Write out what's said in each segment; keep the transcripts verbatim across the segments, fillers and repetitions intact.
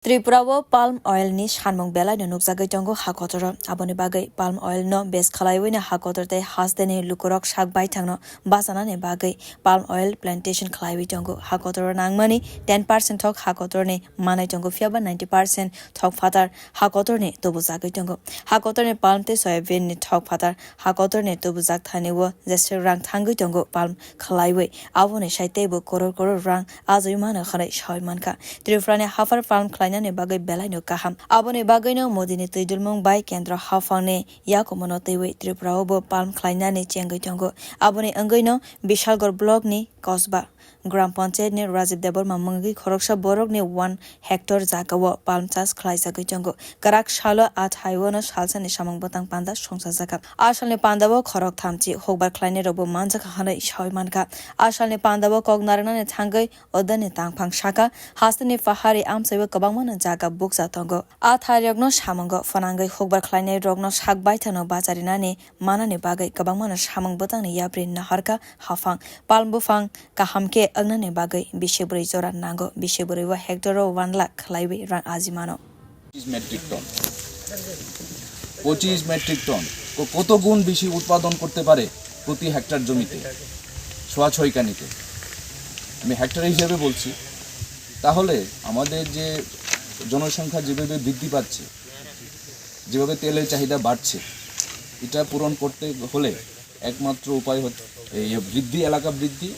Tripura o palm oil ni sanmung belai no nukjagwi tongo ha kotor o. Aboni bagwi palm oil no bes khlaiwi no ha kotor tei hasteni lukurok sak baithang no bachanani bagwi palm oil plantation khlaiwi tongo. Ha kotor o nangmani ten percent thok ha kotor ni manai tongo, phiya ba ninety percent thok phatar ha kotor ni tubujagwi tongo. Ha kotor ni palm tei soyabin ni thok phatar ha kotor ni tubujak thani o jeswk rang thangwi tongo palm khlaiwi. Aboni sai teibo koror koror rang ajai mano hwnwi sawi mankha. Tripura ni haphar palm khlainani bagwi belai no kaham. Aboni bagwi no Modi ni twidulmung bai kendro haphang ni yakumo no twiwi Tripura o bo palm khlainani chengwi tongo. Aboni wngwi no Bishalgarh block ni Kosba Gram Panchayat ni Rajiv Debbarma mungwi khoroksa borok ni one hectare jaga o palm chas khlaijagwi tongo. Kwrak salo a thai o no salsa ni samung bwtang panda songsa jakha. A sal ni panda o khorok thamchi hukbar khlainai rok bo manjakha hwnwi sawi mankha. A sal ni panda o kok narwknani thangwi odani tangphang saka hasteni pahari amchai o kwbangma no jaga bukcha tongo. A thai rok no samung o phwnangwi hukbar khlainai rok no sak baithang no bacharinani manani bagwi kwbangma no samung bwtang ni yapri naharkha haphang palm buphang kaham khe wngnani bagwi bisi bwrwi jora nango. Bisi bwrwi o hectare o one lakh khlaiwi rang aji mano. পঁচিশ metric ton, পঁচিশ metric ton, তো কত গুণ বেশি উৎপাদন করতে পারে প্রতি হেক্টর জমিতে, সোয়া ছয় কানিতে? আমি হেক্টর হিসেবে বলছি। তাহলে আমাদের যে জনসংখ্যা যেভাবে বৃদ্ধি পাচ্ছে, যেভাবে তেলের চাহিদা বাড়ছে, এটা পূরণ করতে হলে একমাত্র উপায় হচ্ছে এই বৃদ্ধি, এলাকা বৃদ্ধি,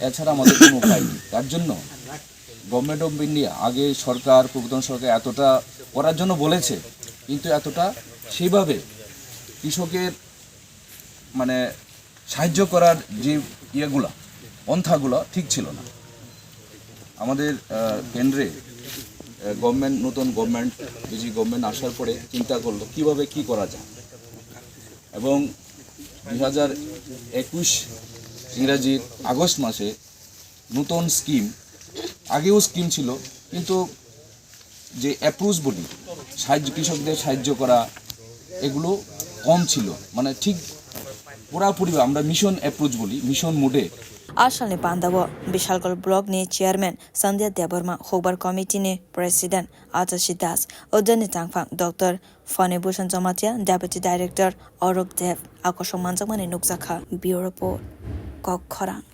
এছাড়া আমাদের কোনো উপায় নেই। তার জন্য গভর্নমেন্ট অফ ইন্ডিয়া, আগে সরকার, পূর্বতন সরকার এতটা করার জন্য বলেছে, কিন্তু এতটা সেইভাবে কৃষকের মানে সাহায্য করার যে ইয়েগুলা, পন্থাগুলো ঠিক ছিল না। আমাদের আহ, কেন্দ্রে গভর্নমেন্ট, নতুন গভর্নমেন্ট, বিজেপি গভর্নমেন্ট আসার পরে চিন্তা করলো কিভাবে কি করা যায়, এবং দুই হাজার একুশ ইংরাজির আগস্ট মাসে নতুন স্কিম, আগেও স্কিম ছিল, কিন্তু যে অ্যাপ্রোচ বলি, সাহায্য, কৃষকদের সাহায্য করা, এগুলো কম ছিল। মানে ঠিক পুরাপুরি আমরা মিশন অ্যাপ্রোচ বলি, মিশন মোডে। A salni pandao Bishalgarh block ni chairman Sandhya Debbarma, Hukbar committee ni president Atashi Das, odani tangphang Doctor Fani Bhushan Jamatia, deputy director Arup Dev, akosong manjakmani nukjakha. Bureau report, Kok Khorang.